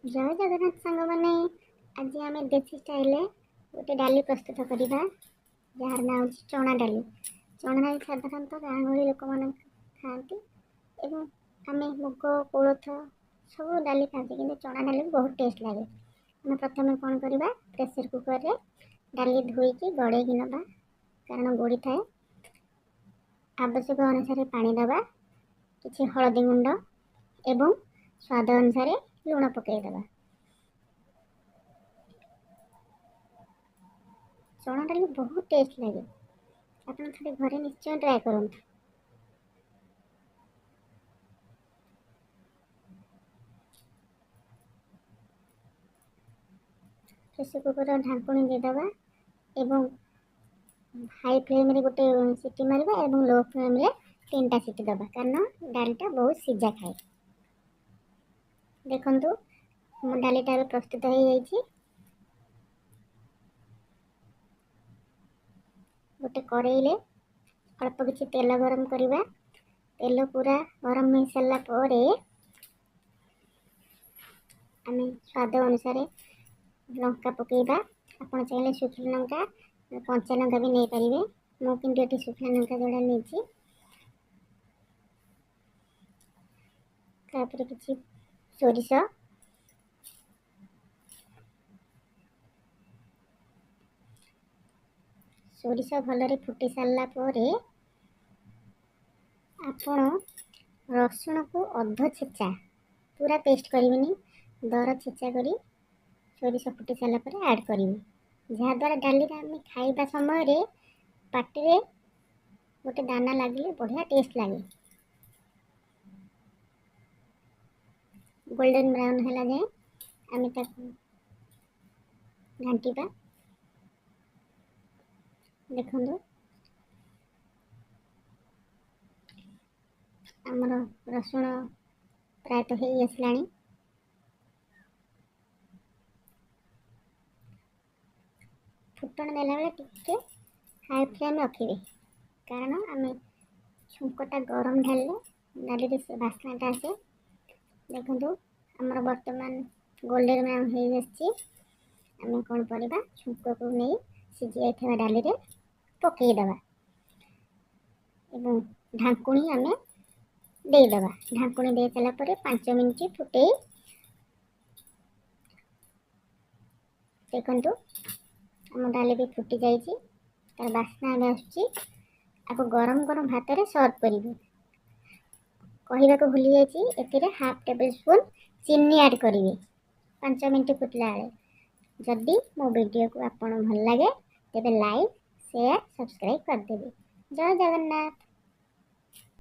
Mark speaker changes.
Speaker 1: ଜୟ ଜଗନ୍ନାଥ ସାଙ୍ଗମାନେ, ଆଜି ଆମେ ଦେଶୀ ଷ୍ଟାଇଲରେ ଗୋଟେ ଡାଲି ପ୍ରସ୍ତୁତ କରିବା, ଯାହାର ନାଁ ହେଉଛି ଚଣା ଡାଲି। ଚଣା ଡାଲି ସାଧାରଣତଃ ଗାଁ ଗହଳି ଲୋକମାନେ ଖାଆନ୍ତି ଏବଂ ଆମେ ମୁଗ, କୋଳଥ ସବୁ ଡାଲି ଖାଆନ୍ତି, କିନ୍ତୁ ଚଣା ଡାଲି ବି ବହୁତ ଟେଷ୍ଟ ଲାଗେ। ଆମେ ପ୍ରଥମେ କ'ଣ କରିବା? ପ୍ରେସର କୁକରରେ ଡାଲି ଧୋଇକି ଗଡ଼େଇକି ନେବା, କାରଣ ଗୋଡ଼ି ଥାଏ। ଆବଶ୍ୟକ ଅନୁସାରେ ପାଣି ଦେବା, କିଛି ହଳଦୀ ଗୁଣ୍ଡ ଏବଂ ସ୍ୱାଦ ଅନୁସାରେ ଲୁଣ ପକାଇଦେବା। ଚଣା ଡାଲି ବହୁତ ଟେଷ୍ଟ ଲାଗେ, ଆପଣ ଥରେ ଘରେ ନିଶ୍ଚୟ ଟ୍ରାଏ କରନ୍ତୁ। ପ୍ରେସର କୁକର ଢାଙ୍କୁଣୀ ଦେଇଦେବା ଏବଂ ହାଇ ଫ୍ଲେମ୍ରେ ଗୋଟେ ସିଟି ମାରିବା ଏବଂ ଲୋ ଫ୍ଲେମ୍ରେ 3ଟା ସିଟି ଦେବା, କାରଣ ଡାଲିଟା ବହୁତ ସିଝା ଖାଏ। ଦେଖନ୍ତୁ, ମୋ ଡାଲିଟା ଏବେ ପ୍ରସ୍ତୁତ ହେଇଯାଇଛି। ଗୋଟେ କଡ଼େଇରେ ଅଳ୍ପ କିଛି ତେଲ ଗରମ କରିବା। ତେଲ ପୁରା ଗରମ ହେଇସାରିଲା ପରେ ଆମେ ସ୍ୱାଦ ଅନୁସାରେ ଲଙ୍କା ପକାଇବା। ଆପଣ ଚାହିଁଲେ ଶୁଖିଲା ଲଙ୍କା, କଞ୍ଚା ଲଙ୍କା ବି ନେଇପାରିବେ। ମୁଁ କିନ୍ତୁ ଏଠି ଶୁଖିଲା ଲଙ୍କା ଯୋଡ଼ା ନେଇଛି। ତାପରେ କିଛି ସୋରିଷ, ସୋରିଷ ଭଲରେ ଫୁଟି ସାରିଲା ପରେ ଆପଣ ରସୁଣକୁ ଅଧ ଛେଚା, ପୁରା ପେଷ୍ଟ କରିବେନି, ଦର ଛେଚା କରି ସୋରିଷ ଫୁଟି ସାରିଲା ପରେ ଆଡ଼୍ କରିବେ, ଯାହାଦ୍ୱାରା ଡାଲିରେ ଆମେ ଖାଇବା ସମୟରେ ପାଟିରେ ଗୋଟେ ଦାନା ଲାଗିଲେ ବଢ଼ିଆ ଟେଷ୍ଟ ଲାଗେ। ଗୋଲ୍ଡେନ୍ ବ୍ରାଉନ୍ ହେଲା ଯାଏଁ ଆମେ ତାକୁ ଘାଣ୍ଟିବା। ଦେଖନ୍ତୁ, ଆମର ରସୁଣ ପ୍ରାୟତଃ ହେଇ ଆସିଲାଣି। ଫୁଟଣ ଦେଲାବେଳେ ଟିକେ ହାଇ ଫ୍ଲେମ୍ ରଖିବେ, କାରଣ ଆମେ ଛୁଙ୍କଟା ଗରମ ଢାଳିଲେ ଡାଲିରେ ସେ ବାସ୍ନାଟା ଆସେ। ଦେଖନ୍ତୁ, ଆମର ବର୍ତ୍ତମାନ ଗୋଲ୍ଡେନ୍ ବ୍ରାଉନ୍ ହେଇ ଆସିଛି। ଆମେ କ'ଣ କରିବା? ଛୁଙ୍କକୁ ନେଇ ସିଝି ଯାଇଥିବା ଡାଲିରେ ପକାଇଦେବା ଏବଂ ଢାଙ୍କୁଣୀ ଆମେ ଦେଇଦେବା। ଢାଙ୍କୁଣୀ ଦେଇ ସାରିଲା ପରେ 5 ମିନିଟ୍ ଫୁଟେଇ ଦେଖନ୍ତୁ, ଆମ ଡାଲି ବି ଫୁଟି ଯାଇଛି, ତାର ବାସ୍ନା ଏବେ ଆସୁଛି। ଆକୁ ଗରମ ଗରମ ଭାତରେ ସର୍ଭ କରିବେ। କହିବାକୁ ଭୁଲି ଯାଇଛି, ଏଥିରେ ହାଫ୍ ଟେବଲ୍ ସ୍ପୁନ୍ ଚିନି ଆଡ଼୍ କରିବେ 5 ମିନିଟ୍ ଫୁଟିଲା ବେଳେ। ଯଦି ମୋ ଭିଡ଼ିଓକୁ ଆପଣ ଭଲ ଲାଗେ, ତେବେ ଲାଇକ୍, ସେୟାର, ସବସ୍କ୍ରାଇବ୍ କରିଦେବେ। ଜୟ ଜଗନ୍ନାଥ।